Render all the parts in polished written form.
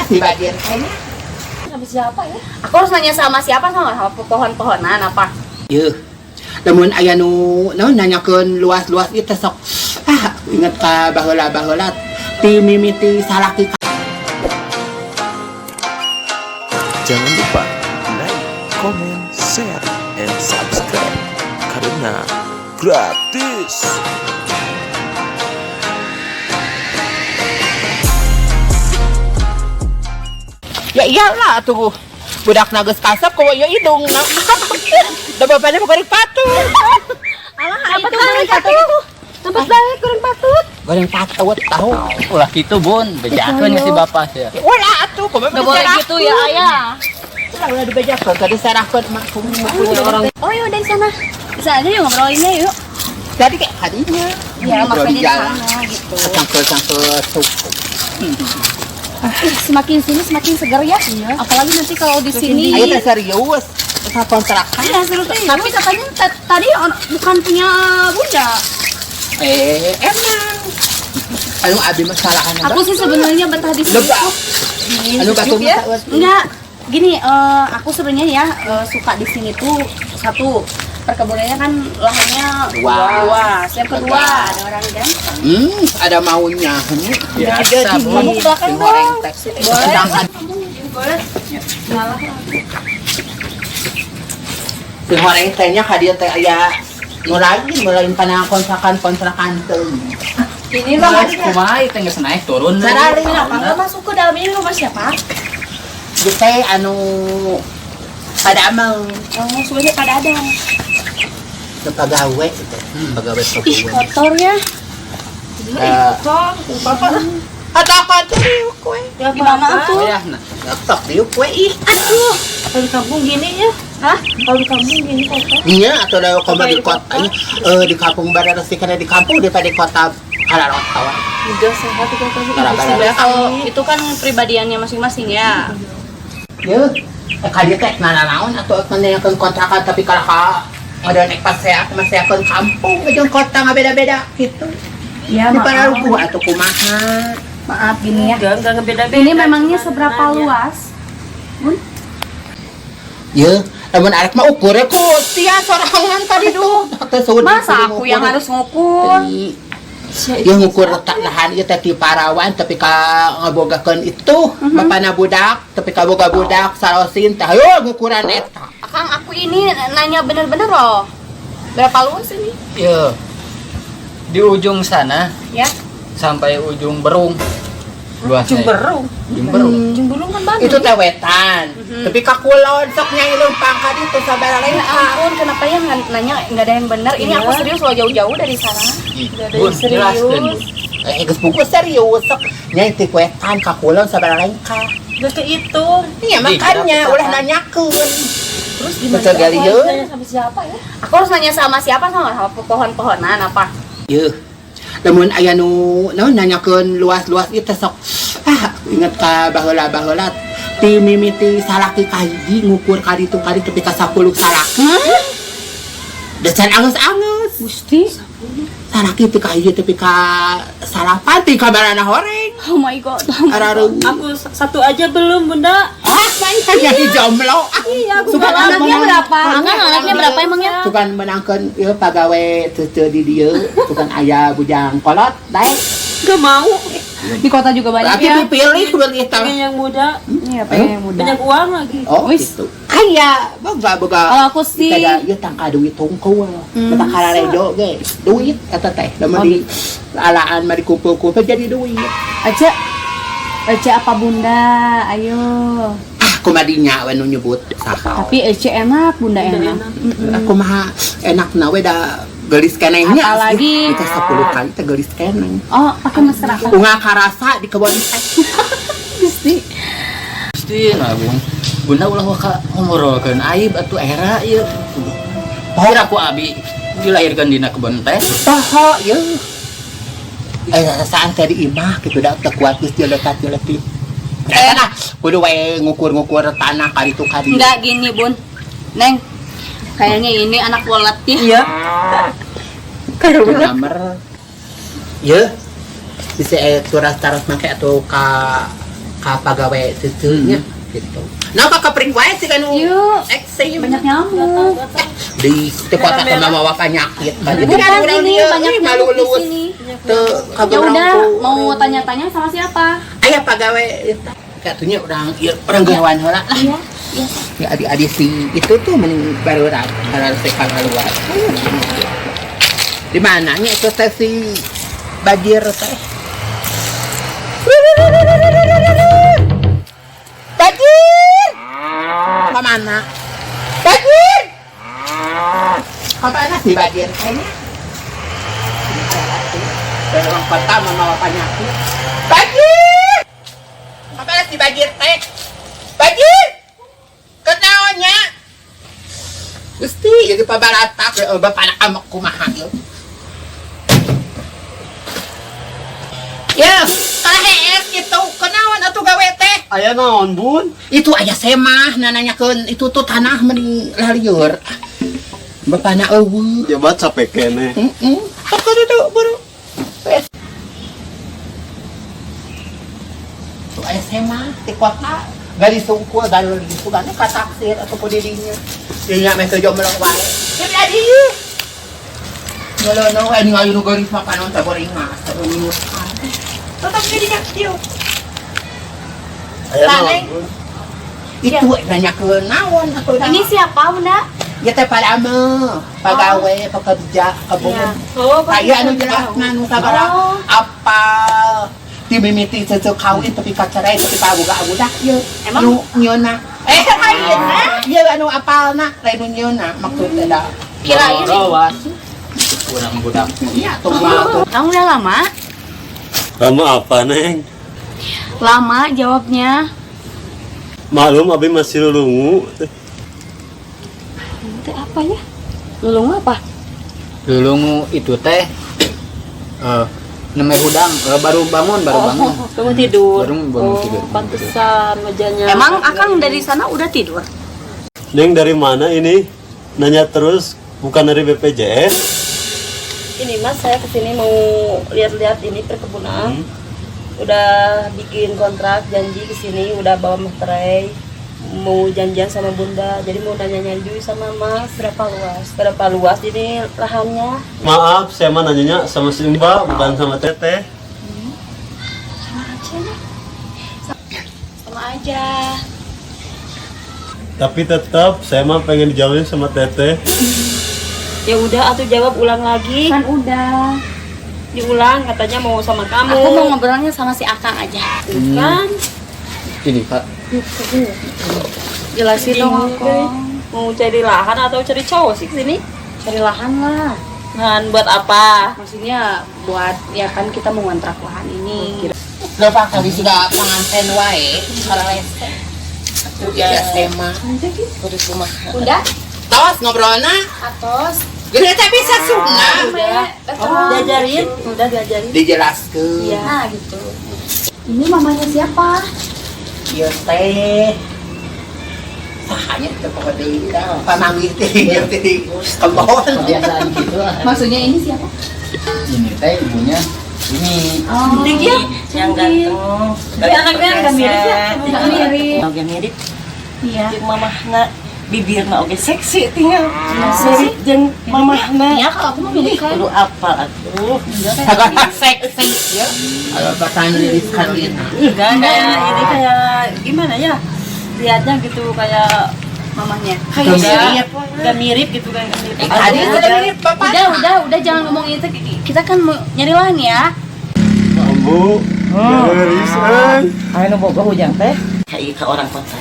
Pasti bagian kayaknya. Sama siapa ya? Aku harus nanya sama siapa, sama sama pohon-pohonan apa? Yeuh. Lamun aya nu naon nanyakeun luas-luas ieu teh sok ah inget ka baheula-baheula ti mimiti salaki. Jangan lupa like, comment, share, and subscribe karena gratis. Ya iyalah atuh budak geus kasep kowe ieu hidung na. Da bapaknya mau goreng patut. Alah, apa tuh goreng patut itu? Tempat balik goreng patut. Goreng patut tahu. Ulah gitu Bun, bejakeun ka si bapak sia. Ulah atuh kumaha. Gak boleh gitu ya, ayah. Ulah ulah dibejakeun tadi serahkeun mak kumaha Orang Oh, yuk dari sana. Bisa aja yuk ngobrolinnya yuk. Tadi kayak hadinya. Ya, Ngobrol di makanya di jalan. sana gitu. Cangkel-cangkel tuh. Ih, semakin sini semakin segar ya. Apalagi nanti kalau di sini. Ayo teh serius. Teh kontrakan. Iya, serius. Tapi katanya tadi bukan punya Bunda. Emang. Anu abi masalahan. Aku sih sebenarnya betah di sini. Lebak. Tuh. Anu batur ya? Enggak. Gini, aku sebenarnya ya suka di sini tuh satu perkebunannya kan lahannya Luas. luas. Yang kedua ada orang ganteng. Ada maunya. Biasa, Bun. Kamu ke belakang Goreng dong. teh. Boleh. Sedangkan Boleh. Malah. si goreng tehnya ka dieu teh aya nu lain, nu lain kana kontrakan-kontrakan teh. Ini bang, Kumaha ieu teh geus naik turun. Sarari. kenapa nggak masuk ke dalam ini rumah siapa? Ieu teh anu pada ameng Oh, sebenarnya pada ada. Teu pagawe teh. Pagawe Ih, pagawe. kotor ya. Kotor, bapak. Ada apa tuh diuk we? Gimana tuh? Ya, nah. Tok diuk we ih. Aduh. Kalau di kampung gini ya? Hah? Kalau di kampung gini kotor. Iya, atau da komo di kota di kampung barang sih karena di kampung daripada di kota kalarot tawa. Udah sehat itu kan. Bara-bara. Ya, kalau itu kan pribadiannya masing-masing ya. Yeuh, kali teh nanaon atuh nanyakeun kontrakan tapi kalah ka ada naik paseak maseakeun kampung jeung kota ngabeda-beda gitu. Ya, Di pararuguh atuh kumaha. Maaf gini ya. Enggak ngebeda-beda. Ini memangnya seberapa luas? Bun? Yeuh, lamun arek mah ukur ku sia sorangan tadi duh. Teh seueur Masa aku yang harus ngukur? Ya ngukur letak lahan ieu teh ti Parawan tapi ka ngabogakeun itu bapana budak tapi ka boga budak sarosin teh hayo ngukuran eta. Akang, aku ini nanya bener-bener loh. Berapa luas ini? Ieu. Di ujung sana Ya. sampai ujung Berung. Luasnya. Ujung Berung. Ujung Berung. Ujung Berung kan Bandung. Itu teh wetan. Tapi ka kulon sok nyai leumpang ka ditu sabaraha Ya ampun, kenapa ya nanya nggak ada yang benar? Ini aku serius loh, jauh-jauh dari sana. Ih, Nggak ada Bun, yang serius. jelaskeun, Bun. Geus buku serius sok nyai ti wetan ka kulon sabaraha lengkah. Udah kehitung. Iya makanya ulah nanyakeun. Terus gimana? Betul Aku kali, harus yuk. nanya sama siapa ya? Aku harus nanya sama siapa, sama sama pohon-pohonan apa? Yeuh. Lamun aya nu naon nanyakeun luas-luas ieu teh sok ah inget ka baheula-baheula ti mimiti salaki ka hiji ngukur ka ditu ka ditu ka 10 salaki. Decan angeus-angeus. Gusti. Salaki ti ka hiji tepi ka salapan ti ka barana horeng. Oh my god. Arareung. Aku satu aja belum, Bunda. Ah, jadi jomblo. Iya, aku Suka nggak Anaknya lama. berapa? Akang anaknya berapa emangnya? Sukan menangkeun ieu pagawe teu di dieu, sukan aya bujang kolot daek. Nggak mau. Di kota juga banyak Berarti ya. dipilih beli tah. Pengen yang muda, Iya, pengen yang muda. banyak uang lagi. Oh, Wis. gitu. Aya, boga boga. Kalau aku sih Kita ieu tangka duit tungkul. Kita kararejo ge, duit eta teh. Lamun Oh, di alaan mah dikumpul-kumpul jadi duit. Aja. Aja apa Bunda? Ayo. Ah, kumaha dinya we nu nyebut saha. Tapi Ece enak, Bunda Bunda enak. enak. Aku mah enakna we da gelis kenehnya. Apalagi- Itu 10 kali teh gelis keneh. Oh, pakai mesra. Unga karasa di kebon teh. Gusti. Gusti, nah, Bun. Bunda ulah waka ngobrolkeun aib atuh era ieu. Kira ku abi dilahirkan dina kebon teh. Poho yeuh. Saan teh di imah gitu da teu kuat geus diletat-diletit. Nah, kudu wae ngukur-ngukur tanah ka ditu ka dieu. Enggak gini, Bun. Neng. Kayaknya ini anak walat ya. Iya. Kamar. Yeuh. Bisa turas taros make atuh ka Ka pagawe cucunya gitu. Nah, ka kapring wae sih kan Yuk. eksim. Banyak nyamuk. Di teu kota teh mawa penyakit. Bukan ini banyak nyamuk di sini. Teu Ya udah, mau tanya-tanya sama siapa? Aya pagawe eta. Katunya urang ieu urang gawan heula lah. Iya. Iya. Ya adik-adik si itu tuh mending baru harus keluar. Di mananya itu teh si Bajir teh? Bajir! Kemana? Bajir! Kemana si Bajir kayaknya? Orang kota membawa penyakit. Bajir! Kemana si Bajir teh? Bajir! Kenaonnya? Gusti, jadi pabaratak, bapak anak amak kumaha ieu. Ya, kalah hees gitu. Kenaon atuh gawe teh? Aya naon, Bun? Itu aya semah nananyakeun itu tuh tanah meni lalieur. Bapana eueuh. Jabat capek keneh. Heeh. Aku duduk buru. Tuh aya semah di kota. Gadis sungkul, gadis gitu kan ka taksir atau ku dirinya. Dinya meh teu jomblo wae. Ya adi. Ngolono we ningali nu geulis mah panon teh boringas, teh lulusan. Tetap jadi kieu. Aya naon, Taneng. Bun? Itu nanyakeun naon atuh. Ini siapa, Bunda? Ya teh pada pagawe, pekerja, kebun. Iya. Oh, Aya anu jelas anu sabaraha Oh. apal ti mimiti ceceu kawin tapi kacerai tapi kaboga budak ieu. Emang? Nu nyeuna. Eh lain. Ieu anu apalna, lain nu nyeuna maksudna da. Kirain nih. Rawas. Kurang budak. Iya tuh mah tuh. Kamu udah lama? Lama apa, Neng? Lama jawabnya. Malum abi masih lulungu. Itu apa ya? Lulung apa? Lulungu itu teh nembe hudang, baru bangun, baru bangun. Bangun tidur. Baru bangun oh, tidur. Pantesan wajahnya. Emang Akang dari sana udah tidur? Neng dari mana ini? Nanya terus, bukan dari BPJS? Ini Mas, saya kesini mau lihat-lihat ini perkebunan. Udah bikin kontrak janji kesini, udah bawa materai, mau janjian sama Bunda. Jadi mau nanya-nanya juga sama Mas Berapa luas? berapa luas ini lahannya. Maaf, saya mah nanyanya sama si Mbak, bukan sama Teteh. Sama aja ya. Sama aja. Tapi tetap saya mah pengen dijawabin sama Teteh. Ya udah, atau jawab ulang lagi. Kan udah. Diulang katanya mau sama kamu. Aku mau ngobrolnya sama si Akang aja. Kan Ini Pak. Jelasin dong Bingung aku. deh. Mau cari lahan atau cari cowok sih kesini? Cari lahan lah. Lahan buat apa? Maksudnya buat ya kan kita mau ngontrak lahan ini. Lupa kali sudah pengantin wae, karalese. Atuh ya semah. Udah? Tos ngobrolna. Atos. Gede teh bisa sumna. Udah. Oh, diajarin, udah diajarin. Dijelaskeun. Iya. Nah, gitu. Ini mamanya siapa? Ieu teh sahanya teh pokok deui pamanggih teh ieu teh kebon. Kebiasaan gitu lah. Maksudnya ini siapa? Ini teh ibunya ini. Oh, ya? Yang ganteng. Tapi anaknya nggak mirip ya? Nggak mirip. Oke mirip. Iya. Jeung mamahna bibirna oge seksi tinggal. Mirip jeung mamahna. Iya, kalau aku mau mirip kan. Kudu apal atuh. Seksi ya. Kalau pasangan liris Carolina. Enggak kayak ini kayak gimana ya? Lihatnya gitu kayak Mamahnya. Kayak mirip. Nggak mirip gitu kan mirip. Tadi sudah mirip bapak. Udah, jangan ngomong itu. Kita kan mau nyari lahan ya. Ambu, geulis euy. Aya nu bogoh Ujang teh. Ka ka orang kota.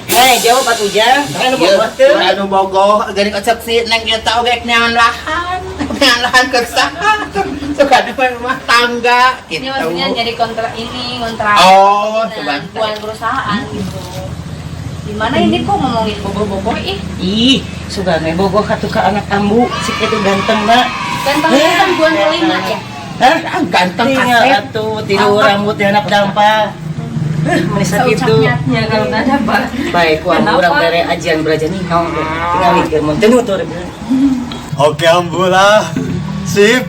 Hei, jawab atuh Ujang. Aya nu bogoh teu. Aya nu bogoh geuning ocek si neng eta oge neangan lahan. Neangan lahan keur saha? Suka di rumah tangga gitu. Ini maksudnya nyari kontrak ini, kontrak. Oh, Nah, sebentar. bukan perusahaan gitu. Gimana ini kok ngomongin bogoh-bogoh ih? Ih, sugan we bogoh katuh ka anak ambu si kitu ganteng na. Gantengnya kan buan kelima ya. Hah? Ah, ganteng Tinggal kasep. atuh tilu rambut di anak dampal. Meuni sakitu. Saucapnya. Ya kalau nggak ada apa. Baik, ku ambu urang bere ajian belajar nih naon teh. Tinggal mikir mun teu nutur. Oke Ambu lah. Sip.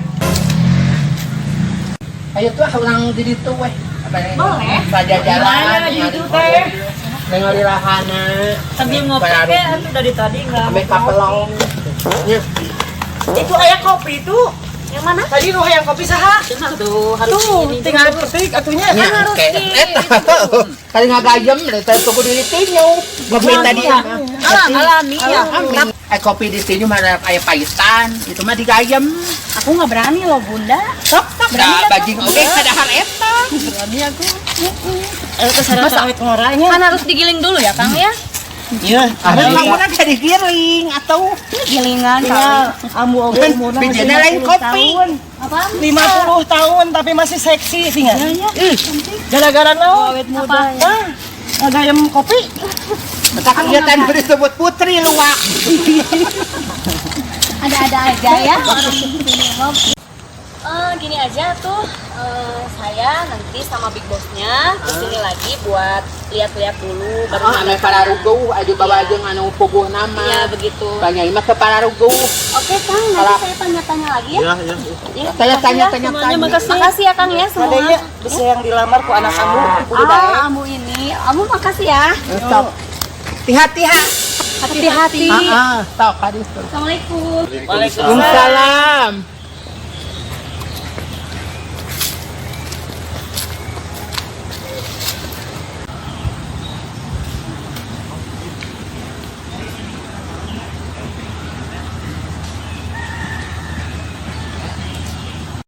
Ayo tuh urang di ditu weh. Boleh. Sajajaran. Di itu teh. Ningali lahana. Sambil ngopi teh atuh dari tadi enggak. Sampai kapelong. Nya. Itu aya kopi itu. Yang mana? Tadi nu hayang kopi saha? Tuh, harus Tuh, ini tinggal petik atunya. Nya, harus oke. di- Eta. Kali ngagayem teh tuku di tinyu. Ngopi tadi. Alami ya. Eh, kopi di sini mah ada aya pahitan, itu mah digayem. Aku nggak berani loh, Bunda. Sok sok da bajing oge kadahar eta. Berani aku. Eh, terus ada awet ngoranya. Kan harus digiling dulu ya, Kang, ya? Iya. Ada kamu kan digiling atau Ini gilingan kali. Tinggal ambu oge umurna masih Bijana lain 50 kopi. tahun. Apa? 50 tahun tapi masih seksi tinggal. Iya, Ih, gara-gara naon? Awet muda. Ah, ngagayem kopi. Maka kegiatan disebut putri luwak. Ada-ada aja ya orang sini mah. Eh, gini aja tuh, saya nanti sama big bossnya kesini lagi buat lihat-lihat dulu baru Oh, ame pararuguh aju bawa jeung anu puguh nama. Iya, begitu. Banyak mah ke pararuguh. Oke, Kang, nanti Alah. saya tanya-tanya lagi ya. Ya, ya. Ya, Saya makasih ya. tanya-tanya Semuanya makasih. Makasih ya, Kang, ya semua. Adanya bisa yang dilamar ku anak kamu udah baik. Ah, Ambu ini. Ambu makasih ya. Stop. Hati-hati. Hati-hati. Heeh, stop kaditu. Assalamualaikum. Waalaikumsalam.